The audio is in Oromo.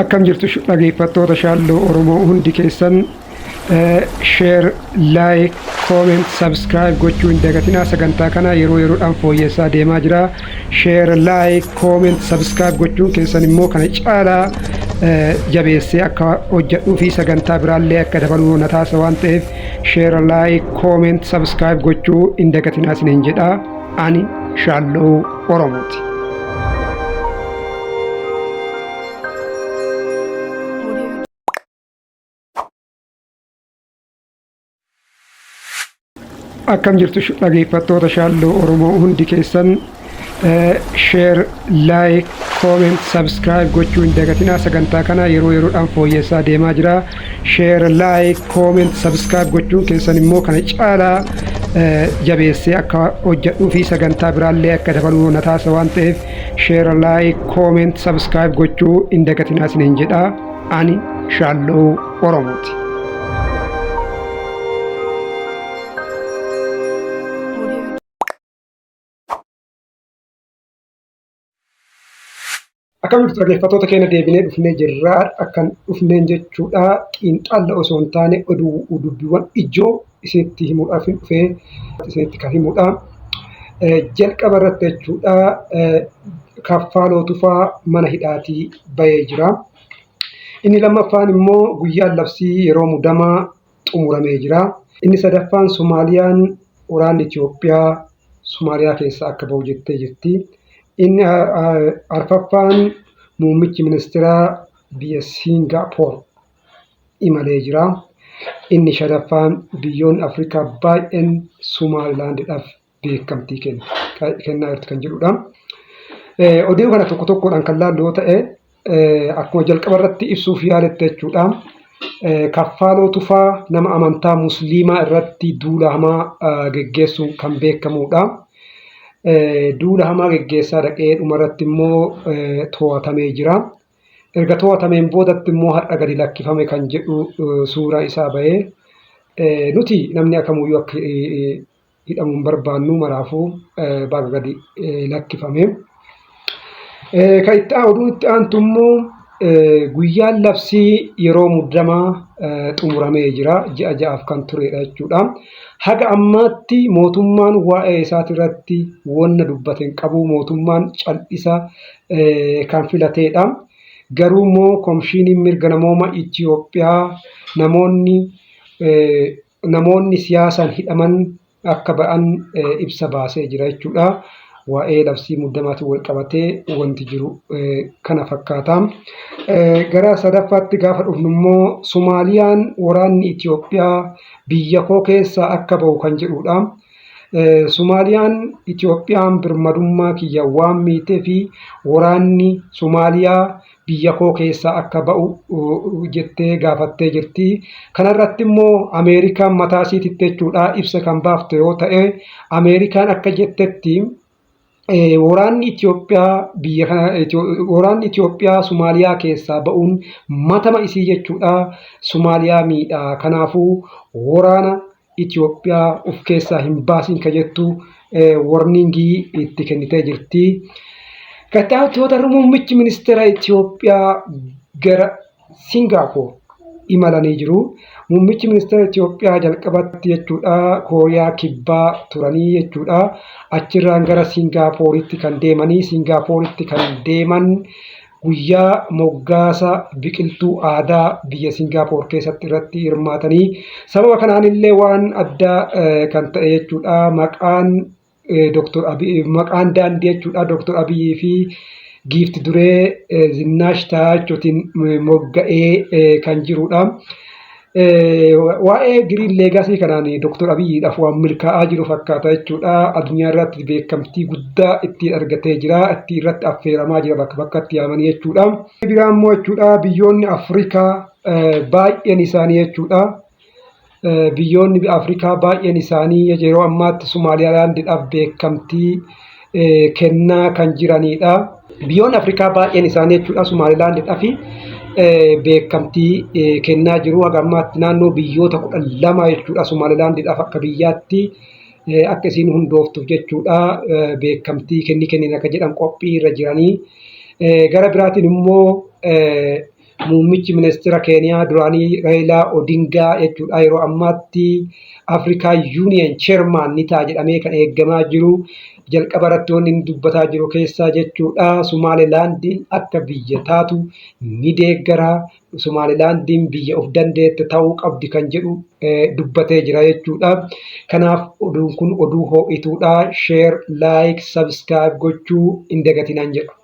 Akkam jirtu dhageeffattoota Shaalloo Oromoo hundi keessan share, like, comment, subscribe gochuu hin dagatinaa. Sagantaa kana yeroo yeroodhaan fooyyessaa deemaa jira. Share, like, comment, subscribe gochuun keessan immoo kana caalaa jabeessee akka hojjedhuu fi sagantaa biraallee akka dabaluu na taasisa waan ta'eef share, like, comment, subscribe gochuu hin dagatinaa isiniin jedha. Ani Shaalloo Oromooti. Akkam jirtu dhageeffattoota Shaalloo Oromoo hundi keessan share, like, comment, subscribe gochuu hin dagatinaa. Sagantaa kana yeroo yeroodhaan fooyyessaa deemaa jira. Share, like, comment, subscribe gochuun keessan immoo kana caalaa jabeessee akka hojjedhuu fi sagantaa biraallee akka dabaluu na taasisa waan ta'eef share, like, comment, subscribe gochuu hin dagatinaa isiniin jedha. Ani Shaalloo Oromooti. Akkam jirtu dhaggeeffattoota keenya, deebinee dhufnee jirra. Akkan dhufneen jechuudha xiinxalla osoo hin taane oduu dubbiiwwan ijoo isinitti himuudhaaf hin dhufee isinitti kan himudha. Jalqaba irratti jechuudha Kaffaaloo Tufaa mana hidhaatii bahee jira. Inni lammaffaan immoo guyyaan labsii yeroo mudamaa xumuramee jira. Inni sadaffaan Somaaliyaan waraanni Itoophiyaa Somaaliyaa keessaa akka bahu jettee jirti. Inni arfaffaan muummichi ministeeraa biyya Siingaappoor imalee jira. Inni shanaffaan biyyoonni Afrikaa baay'een Somaalilaandiidhaaf beekamtii kennaa jirti kan jedhudha. Oduu kana tokko tokkodhaan kan laallu yoo ta'e, akkuma jalqaba irratti ibsuuf yaaletti jechuudha. Kaffaaloo Tufaa nama amantaa Musliimaa irratti duula hamaa geggeessuun kan beekamudha. Duula hamaa geggeessaa dhaqee dhumarratti immoo to'atamee jira. Erga to'atameen boodatti immoo har'a gadi lakkifame kan jedhu suuraa isaa bahee, nuti namni akamuyyuu akka hidhamu hin barbaannu, maraafuu baga gadi lakkifame. Kan itti oduun itti aantu immoo guyyaan labsii yeroo muddamaa xumuramee jira. Ji'a 6f kan turedha jechuudha. Haga ammaatti mootummaan waa'ee isaati irratti wanna dubbate hin qabu. Mootummaan cal'isa kan filateedha. Garuu immoo Komishiiniin Mirga Namooma Itoophiyaa namoonni siyaasaan hidhaman akka ba'an ibsa baasee jira jechuudha. Waa'ee labsii muddamaatiin wal qabatee wanti jiru kana fakkaata. Gara sadaffaatti gaafa dhufnu immoo Somaaliyaan waraanni Itoophiyaa biyya koo keessaa akka ba'u kan jedhudha. Somaaliyaan Itoophiyaan birmadummaa kiyya waan miitee fi waraanni Somaaliyaa biyya koo keessaa akka ba'u jettee gaafattee jirti. Kanarratti immoo Ameerikaan mataa isiititti jechuudha ibsa kan baafte yoo ta'e, Ameerikaan akka jettetti waraanni Itoophiyaa biyya kana waraanni Itoophiyaa Somaaliyaa keessaa ba'uun matama isii jechuudha Somaaliyaa miidha. Kanaafuu waraana Itoophiyaa of keessaa hin baasin ka jettu warningii itti kennitee jirti. Gattaattoota muummichi ministeera Itoophiyaa gara Singaapoor imalanii jiru. Muummichi ministeera Itoophiyaa jalqabatti jechuudha Kooriyaa Kibbaa turanii jechuudha. Achirraan gara Singaapooritti kan deemanii, Singaapooritti kan deeman guyyaa moggaasa biqiltuu aadaa biyya Singaapoor keessatti irratti hirmaatanii, sababa kanaan illee waan addaa kan ta'e jechuudha maqaan Dr. Abiy, maqaan daandii jechuudha Dr. Abiyyii fi giifti duree Zinnaash Taayaachotiin mogga'ee kan jirudha. Waa'ee Giriin Leegaasii kanaan Dr. Abiyyiidhaaf waan milkaa'aa jiru fakkaata jechuudha. Addunyaa irratti beekamtii guddaa ittiin argatee jira. Ittiin irratti affeeramaa jira, bakka bakkatti yaamanii jechuudha. Biraa immoo jechuudha biyyoonni Afrikaa baay'een isaanii jechuudha. Biyyoonni Afrikaa baay'een isaanii yeroo ammaatti Somaaliyaalaandiidhaaf beekamtii kennaa kan jiranidha. Biyyoonni Afrikaa baay'een isaanii jechuudha Somaalilaandiidhaaf beekamtii kennaa jiru. Haga ammaatti naannoo biyyoota 12 jechuudha Somaalilaandiidhaaf akka biyyaatti akka isiin hundooftuuf jechuudha beekamtii kenni kennin akka jedhan qophii irra jiranii. Gara biraatiin immoo Muummichi ministeera Keeniyaa duraanii Raayilaa Odingaa jechuudha yeroo ammaatti Africa Union Chairman ni ta'a jedhamee kan eegamaa jiru. Jalqaba irratti wanni inni dubbataa jiru keessaa jechuudha Sumaalilaandiin akka biyya taatu ni deeggara. Sumaalilaandiin biyya of dandeette ta'uu qabdi kan jedhu dubbatee jira jechuudha. Kanaaf oduun kun oduu ho'ituudha. Share, like, subscribe gochuu hin dagatinaan jedha.